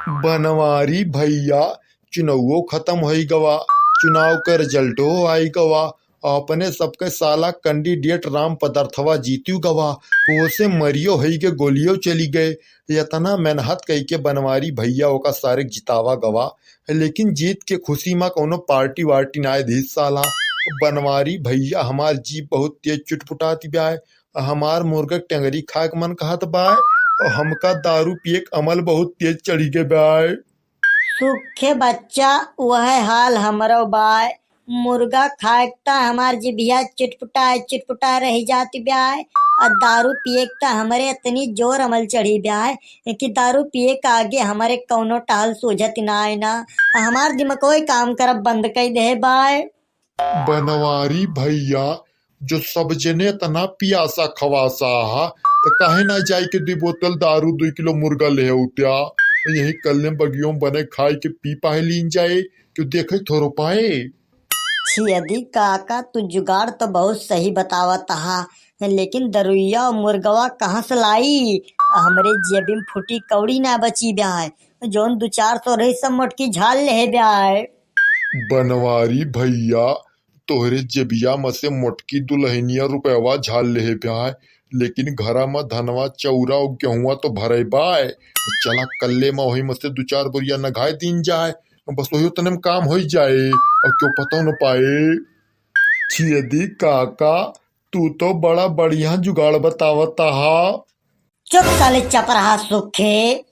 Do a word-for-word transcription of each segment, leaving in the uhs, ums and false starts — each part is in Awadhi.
बनवारी भइया, चुनउवो खतम होइ गवा, चुनाव क रिजल्टो आइ गवा, अपने सबके साला कैंडिडेट राम पदार्थवा जीत्यु गवा, ओसे मरियो होइ गे, गोलियो चली गए। एतना मेहनत कइके बनवारी भइया ओका सारे क जितावा गवा, लेकिन जीत के खुशी मा कउनो पार्टी वार्टी नाय दिहिस साला। बनवारी भइया, हमार जीभ बहुत तेज चुटपुटात बाय, हमार मुर्गा क टेंगरी खाए क मन कहत बाय, अउर हमका दारू पिए क अमल बहुत तेज चढ़ी गे बाय। सुखे बच्चा, वह हाल हमरो बाय। मुर्गा खाए क त हमार जिभिया चिटपुटाए चिटपुटाए रहि जात बाय, अउर दारू पिए क त हमरे इतनी जोर अमल चढ़ी बाय कि दारू पिए क आगे हमरे कउनो टहल सूझत नाय ना। हमार दिमगोय काम करब बंद कइ देहे बाय। बनवारी भइया, जो सब जने इतना पियासा खवासा हा, त काहे ना जाइके दुइ बोतल दारू, दुइ किलो मुर्गा लेहे उत्या? यही कल्ले बगियों बने खाइके पी पाए लीन जाए, क्यों देखे थोरो पाए। छियदी काका, तू जुगाड़ तो बहुत सही बतावत हा, लेकिन दरुइया अउर मुर्गवा कहाँ से लाई? हमरे जेबी में फूटी कौड़ी ना बची बाय, जौन दू चार सौ रही सब मोटकी झाल लेहे बाय। बनवारी भइया, तोहरे जेबिया में से मोटकी दुलहिनिया रुपयवा झाल लेहे बाय, लेकिन घरा में धनवा, चौरा अउर गेहुआ तो भरे बाय। चला कल्ले में वही में से दू चार बोरिया नघाए दीन जाए, बस वही उतने में काम होइ जाए अउर क्यों पतो न पाए। छियदी काका, तू तो बड़ा बढ़िया जुगाड़ बतावत हा। चुप साले चपराहा सुखे।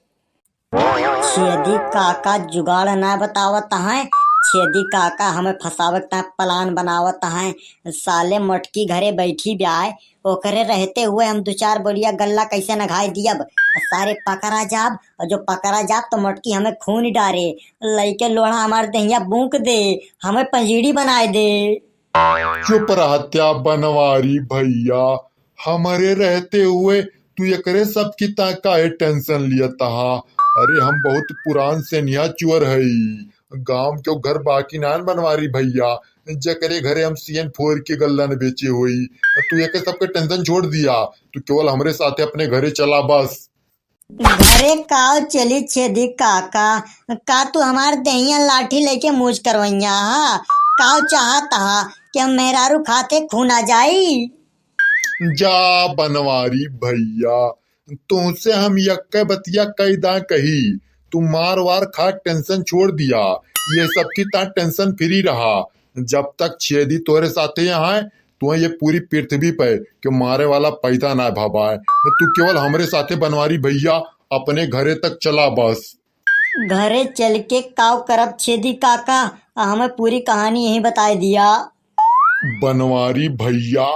छेदी काका जुगाड़ ना बतावत हैं। छेदी काका हमें फंसावे के plan बनावत हैं। साले मोटकी घरे बैठी बाय, ओकरे रहते हुए हम दू चार बोरिया गल्ला कैसे नघाई दियब? सारे पकड़ा जाब, और जो पकड़ा जाब तो मोटकी हमें खून डारे, लइके लोढ़ा हमार दहिया बूक दे, हमें पंजीरी बनाए दे। चुप रहत्या बनवारी भैया, हमरे रहते हुए तू एकरे सब की ता काहे tension लियत हा? अरे हम बहुत पुरान सेनिया चोर हई, गांव के घर बाकी नान बनवारी भैया, जकरे घरे हम सीएन फोर के गल्ला न बेचे होई। तू एके सबके tension छोड़ दिया, तू केवल हमरे साथे अपने घरे चला बस। घरे काव चली छेदी काका, का तू हमार देहिया लाठी लेके मूछ करवैया हा? काव चाहत हा कि हम मेहरारू खाते खून आ जाई? जा बनवारी भैया, तुमसे हम यक्के बतिया कई दा कही, तू मार वार खा tension छोड़ दिया, ये सब की ता tension free रहा। जब तक छेदी तोरे साथे यहाँ है, तुम्हें ये पूरी पृथ्वी पे के मारे वाला पैदा ना भवा है। तू केवल हमरे साथे बनवारी भैया अपने घरे तक चला बस। घरे चल के काव करब छेदी काका, हमें पूरी कहानी यहीं बताए दिया। बनवारी भैया,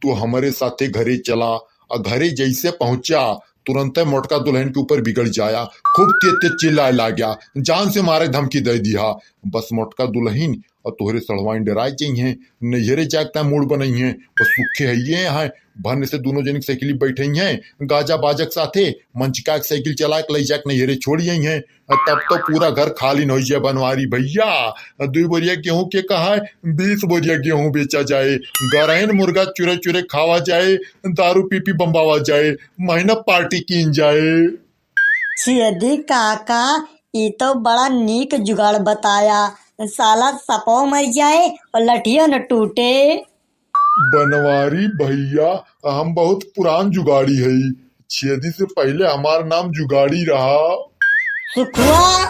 तू हमरे साथे घरे चला, और घरे जैसे पहुंचा, तुरंते मोटका दुलहिन के ऊपर बिगड़ जाया। खूब तेज तेज चिल्लाए लाग्या, जान से मारे धमकी दे दिया। बस मोटका दुलहिन और तोहरे सड़वाइन डराए जइहें, नैहरे जाके ता मूड बनइहें। बस सुखे हइये हैं, भन्ने से दोनों जने साइकिल बैठे हैं, गाजा बाजक साथे मंचिका के साइकिल चला के ले जाके नैहरे छोड़ आई हैं। तब तो पूरा घर खाली न हो जाए बनवारी भैया। दुई बोरिया गेहूं के कहा है, बीस बोरिया गेहूं बेचा जाए, गरैन मुर्गा चुरे चुरे खावा जाए, दारू पी पी बम्बावा जाए, महीना पार्टी कीन जाए। छेदी काका, ई तो बड़ा नीक जुगाड़ बताया। साला सपो मर जाए और लठियो न टूटे। बनवारी भैया, हम बहुत पुरान जुगाड़ी हई। छेदी से पहले हमार नाम जुगाड़ी रहा। सुखुआ।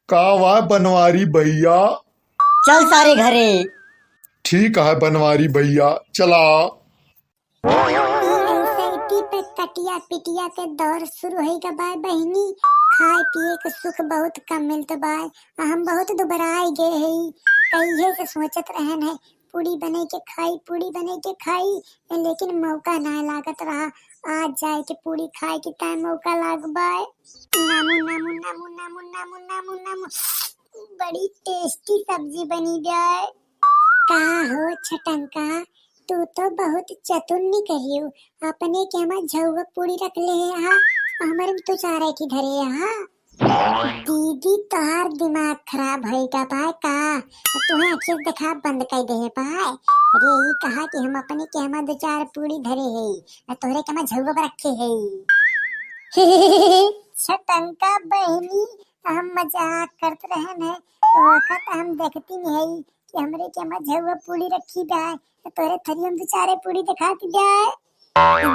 का वा बनवारी भैया? चल सारे घरे। ठीक है बनवारी भैया, चला। एसआईटी पे कटिया पिटिया के दौर शुरू होई गा बाय बहिनी। खाए पिए के सुख बहुत कम मिलत बाय। हम बहुत दुबराए गए हई। कहिए से सोचत रहन है, पूड़ी बने के खाई, पूड़ी बने के खाई, लेकिन मौका ना लागत रहा। आज जाए के पूड़ी खाए के टाइम मौका लाग बाय। नामू, नामू, नामू, नामू, नामू, नामू, नामू। बड़ी tasty सब्जी बनी बाय। का हो छटंका, तू तो बहुत चतुर निकलियो। अपने के हमार झउआ पूड़ी रख ले है, हाँ, हमरे में तू चारे की धरे है, हाँ। दीदी, तोहार दिमाग खराब होई गा बाय का? तुहे अखियस देखा बंद कर दे है बाय। अरे, ई कहा कि हम अपने के हमार दो चार पूड़ी धरे है, आ तोहरे के हमार झउआ पर रखे है। छटंका बहिनी, हम मजाक करत रहन है, वखत हम देखती नहीं है कि हमरे के मझौआ पूड़ी रखी बा, तो तोरे थरिया में दो चारे पूड़ी देखात बा।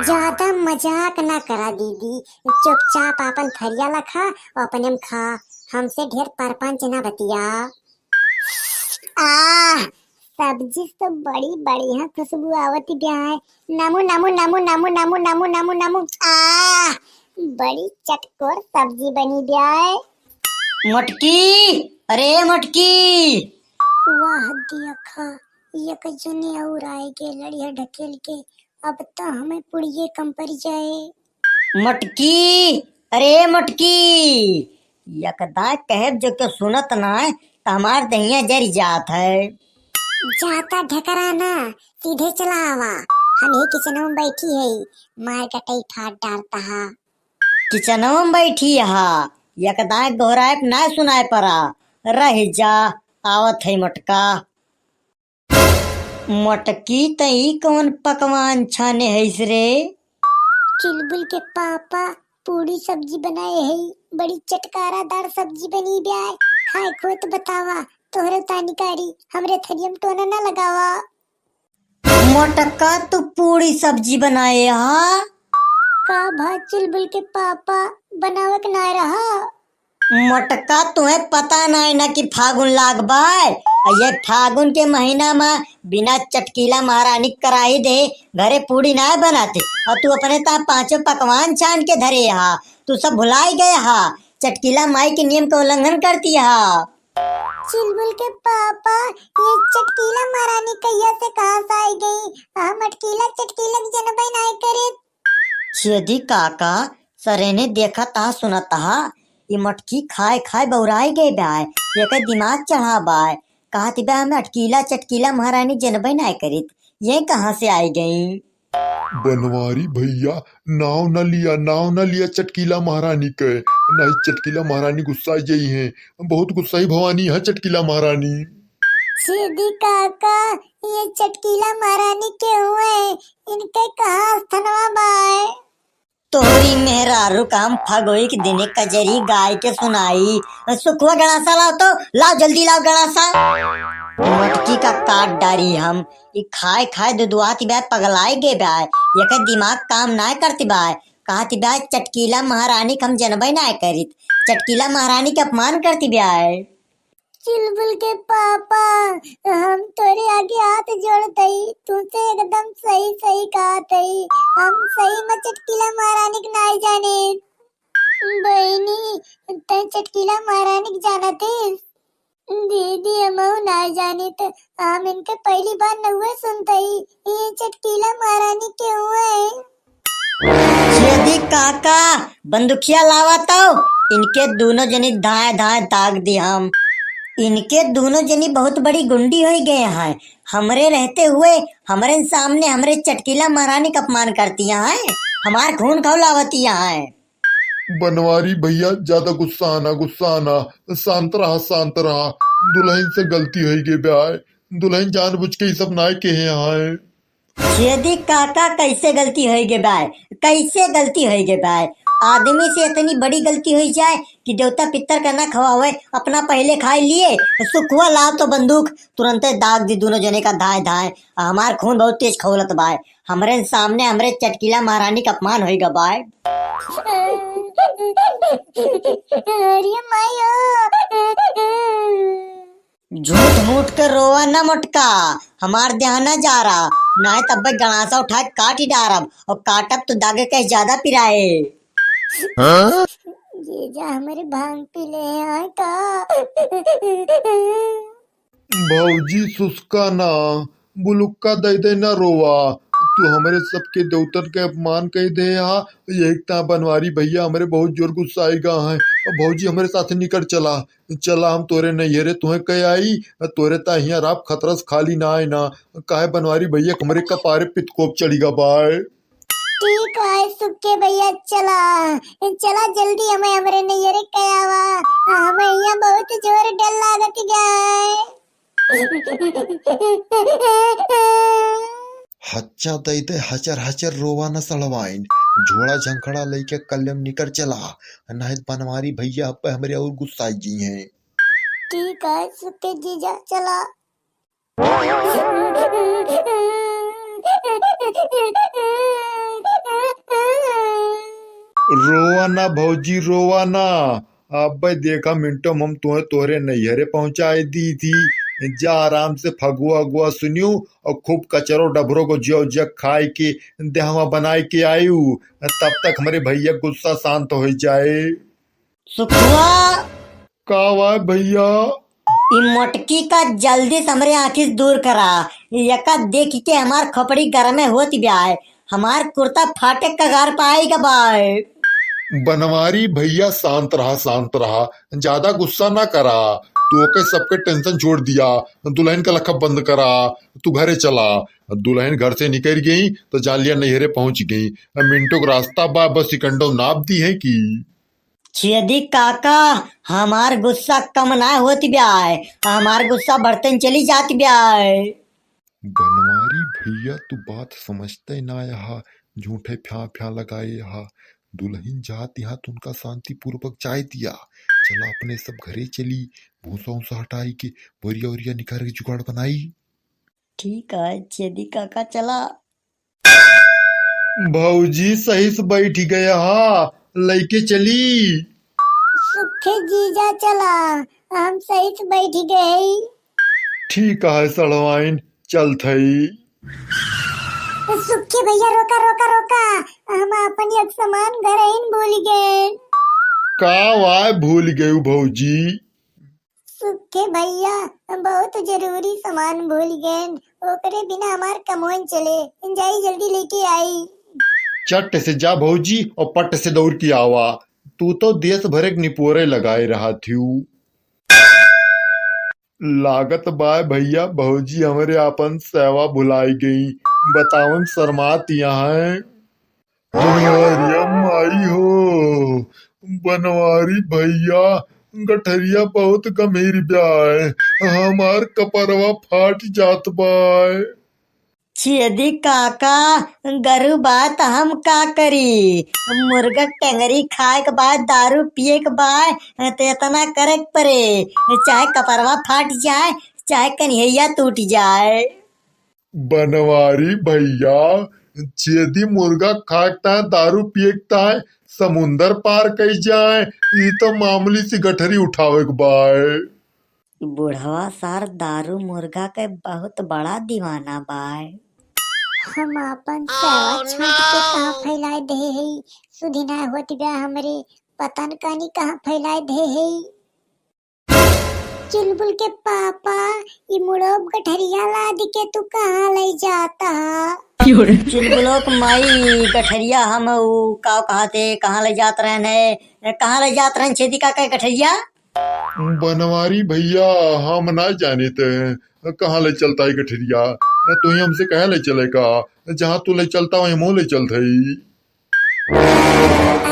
ज्यादा मजाक ना करा दीदी, चुपचाप आपन थरिया लखा और अपने में खा, हमसे ढेर परपंच ना बतिया। आह, सब्जी से तो बड़ी बढ़िया खुशबू आवत बा। नमो, नमो, नमो। आह, बड़ी चटकोर सब्जी बनी बा। मोटकी, अरे मोटकी। वाह देखा, एक जने और आए गे लड़िया ढकेल के। अब तो हमें पुड़िये कम पड़ जाए। मोटकी, अरे मोटकी, यकदा कहब जो के सुनत ना है, तो हमार दहिया जर जात है। जाता ढकरा ना, सीधे चला आवा। हम ही किचनवा में बैठी है, मार कटई ठाट डारता हा। किचनवा में बैठी हा, यकदा गोहराए ना सुनाए परा। रह जा, आवत है मोटका। मोटकी, त ई कौन पकवान छाने हइस रे? चुलबुल के पापा पूड़ी सब्जी बनाए है, बड़ी चटकारादार सब्जी बनी बा। खाए खोत बतावा, तोहरे तानिकारी हमरे थरियम टोना ना लगावा। मोटका, तू पूड़ी सब्जी बनाए हा? का भा चुलबुल के पापा, बनावे के ना रहा? मोटका, तुहे पता नाय ना कि फागुन लाग बाय। आ ये फागुन के महीना मा बिना चटकीला महारानी कराही दे घरे पूड़ी नाय बनाते। और तू अपने ता पांचों पकवान छान के धरे हा, तू सब भुलाई गए हा, चटकीला माई के नियम का उल्लंघन करती हा। चुलबुल के पापा, ये चटकीला महारानी कहिया से कहाँ से आई गई? हम अटकीला चटकीला के जनबे नाय करे। छेदी काका, सरेने देखत हा, सुनत हा, ई मटकी खाए खाए बौराई गए बाय, एकर दिमाग चढ़ा बाय, कहत बा हम अटकीला चटकीला महारानी जनबे नाय करित, ये कहाँ से आई गई? बनवारी भैया, नाव न लिया, नाव न लिया चटकीला महारानी के, नहीं चटकीला महारानी गुस्सा जाई है, बहुत गुस्साई भवानी है चटकीला महारानी। छेदी काका, ये चटकीला महारानी के हुए, इनके कहाँ अस्थनवा बाय? तोहरी मेहरारू का हम फगोई के दिने कजरी गाय के सुनाई। सुखुआ गड़ासा लाव तो, लाव जल्दी लाव गड़ासा। मटकी का काट डारी हम, ई खाए खाए दुदुआती बाय पगलाई गे बाय, एकर दिमाग काम नाय करती बाय। कहती बाय चटकीला महारानी के हम जनबे नाय करित, चटकीला महारानी के अपमान करती बाय। चुलबुल के पापा, हम तोरे आगे हाथ जोड़त हई, तू से एकदम सही सही कहत हई, हम सही में चटकीला महारानी के नाय जाने। बहिनी, तै चटकीला महारानी के जानत हई? दीदी, हमहू नाय जाने, त हम इनके पहली बार नउए सुनत हई, ये चटकीला महारानी के हुए। छेदी काका, बंदुखिया लावा तो, इनके दोनों जनी धाए धाए दाग दी हम। इनके दोनों जनी बहुत बड़ी गुंडी होई गए हैं। हमरे रहते हुए, हमरे सामने हमरे चटकीला महारानी का अपमान करती हैं, हमार खून खौलावती हैं। बनवारी भैया, ज्यादा गुस्सा आना, गुस्सा आना, शांत रहा, शांत रहा। दुल्हन से गलती होई गई बाय, दुल्हन जानबूझ के ई सब नाय कहे हैं। छेदी काका, कैसे गलती होई गे बाय? कैसे गलती होई गे बाय? आदमी से इतनी बड़ी गलती होई जाए कि देवता पितर का ना खवावे, अपना पहले खाए लिए। सुखुआ लाव तो बंदूक, तुरंते दाग दी दोनों जने का धाए धाए। आ हमार खून बहुत तेज खौलत बाय। हमरे सामने हमरे चटकीला महारानी का अपमान होई गा बाय। अरे मायो। झूठ मूठ के रोवा ना मोटका, हमार देह ना जा रहा, नाय तब गड़ासा उठा के काट ही डारब, और काटब तो दागे के ज्यादा पिराए। हाँ? जीजा हमरे भांग पी ले हैं का? भौजी सुस्का ना, बुलुक्का दे दे ना रोवा, तू हमरे सबके देवतन के अपमान कह दे हा, यही ता बनवारी भैया हमरे बहुत जोर गुस्साई गा हैं, और भौजी हमरे साथ निकल चला। चला, हम तोरे नैहरे तुहे कह आई, तोरे ता हियाँ राप खतरस खाली ना आए ना। काहे बनवारी भैया, हमरे कपारे पितकोप चढ़ी गा बाय। ठीक है सुक्के भैया, चला, चला जल्दी हमें हमरे नैहरे कह आवा, हमें हियाँ बहुत जोर डर लागत गाय। हच्चा दई दे हचर हचर रोवा न सड़वाइन, झोड़ा झंखड़ा लइके कल्ले में निकर चला, नाहीं त बनवारी भइया अब्बे हमरे अउर गुस्साइ जइहैं। ठीक है सुखे जीजा, चला। रोवा ना भौजी, रोवा ना। अब्बे देखा मिंटो, हम तोहे तोहरे नैहरे पहुँचाइ दी थी। जा आराम से फगुआ अगुआ सुनियो अउर खूब कचरो डभरो को ज्यो जग खाइके देहवा बनाइके आयु, तब तक हमरे भइया क गुस्सा शांत होइ जाए। सुखुआ। का हुआ भइया? ई मोटकी का जल्दी से हमरे आँखी से दूर करा। यका देखिके हमार खोपड़ी गरमे होत ब्याय। हमार कुर्ता फाटे कगार पे आइगा बाय। बनवारी भइया, शांत रहा, शांत रहा, ज्यादा गुस्सा ना करा। तू ओके सबके tension छोड़ दिया, दुलहिन का लखा बंद करा, तू घरे चला। दुलहिन घर से निकरि गई त जान लिया नैहरे पहुँचि गई। मिंटो क रास्ता बा, बस सिकंडो नाप दिहैं कि। छेदी काका, हमार गुस्सा कम ना होत ब्याय, हमार गुस्सा बढ़ते चली जात ब्याय। बनवारी भइया, तू बात समझते ना हा, झूठे फ्यां फ्यां लगाए हा। दुलहिन जात यहाँ त उनका शांतिपूर्वक जाए दिया। चला अपने सब घरे चली, भूसा उसा हटाइके, बोरिया ओरिया निकारे के जुगाड़ बनाई। ठीक है छेदी काका, चला। भौजी सही से बैठि गया हा, लइके चली। सुखे जीजा चला, हम सही से बैठि गए। ठीक है सड़वाइन, चलत हई। सुखे भइया रोका, रोका, रोका, हम आपन एक सामान घरहिन भूलि गए। का वाय भूलि गयू भौजी? सुखे भइया, बहुत जरूरी सामान भूलि गएन, ओकरे बिना हमार कमवन चले। जाई जल्दी लइके आई। चट से जा भौजी अउर पट से दौड़ के आवा। तू तो देस भरे क निपोरे लगाए रहत हीउ। लागत बाय भइया भौजी हमरे आपन सेवा भुलाइ गई। बतावन शर्मात यहाँ है। अरे माई हो, बनवारी भइया, गठरिया बहुत गंभीर ब्याय, हमार कपरवा फाट जात बाय। छेदी काका, गरु बाय त हम का करी? मुर्गा क टेंगरी खाए क बाय, दारू पिए क बाय, त एतना करे क परे, चाहे कपरवा फाट जाए, चाहे कन्हैया टूट जाए। बनवारी भइया, छेदी मुर्गा खाए क ताय, दारू पिए क ताय समुंदर पार कइ जाए, ई त मामूली सी गठरी उठावे क बाय। बुढ़वा सार दारू मुर्गा के बहुत बड़ा दीवाना बाय। हम आपन सेवा छांट के कहाँ फैलाए देहे हई, सुधि नाय होत बा हमरे, पता न कानी कहाँ फैलाए देहे हई। चुलबुल के पापा, ई मुड़ोब गठरिया लादि के तू कहाँ लइ जात हा? चुलबुलो क माई, गठरिया हम ऊ का कहते, कहाँ लइ जात रहन है, कहाँ लइ जात रहन छेदी काका गठरिया? बनवारी भइया, हम ना जानित कहाँ लइ चलत हा ई गठरिया। तुहीं हमसे कहे लइ चले का? जहाँ तू लइ चलत हा, वहीं हमहूँ लइ चलत हई।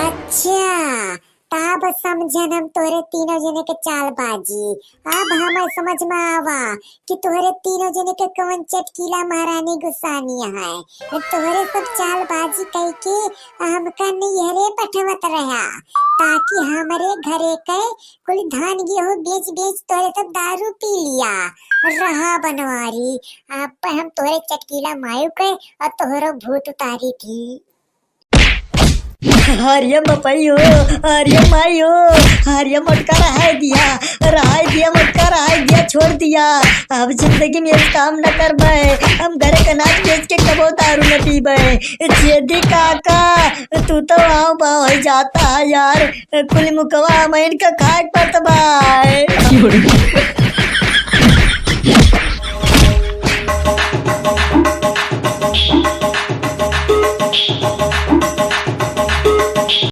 अच्छा, तब समझन हम तोहरे तीनों जने के चालबाजी। अब हमें समझ में आवा कि तोहरे तीनों जने के कवन चटकीला महारानी गुस्सानी है। तोहरे सब चालबाजी कइके हमका नैहरे पठवत रहा, ताकि हमरे घरे के कुल धान गेहूं बेच बेच तोहरे सब दारू पी लिया। रहा बनवारी, अब हम तोहरे चटकीला मायू के अउर तोहरो भूत उतारी थी। हरिया बपई हो, हरिया माई हो, हरिया मोटका रहाई दिया, रहाई दिया मोटका, रहाई दिया, छोड़ दिया। अब जिंदगी में एक काम न करबे, हम घर के अनाज बेच के कबो दारू न पीबे। छेदी काका, तू तो आव बाव हो जाता है यार, कुल मुकवा हम इनका खाए पड़त बाय।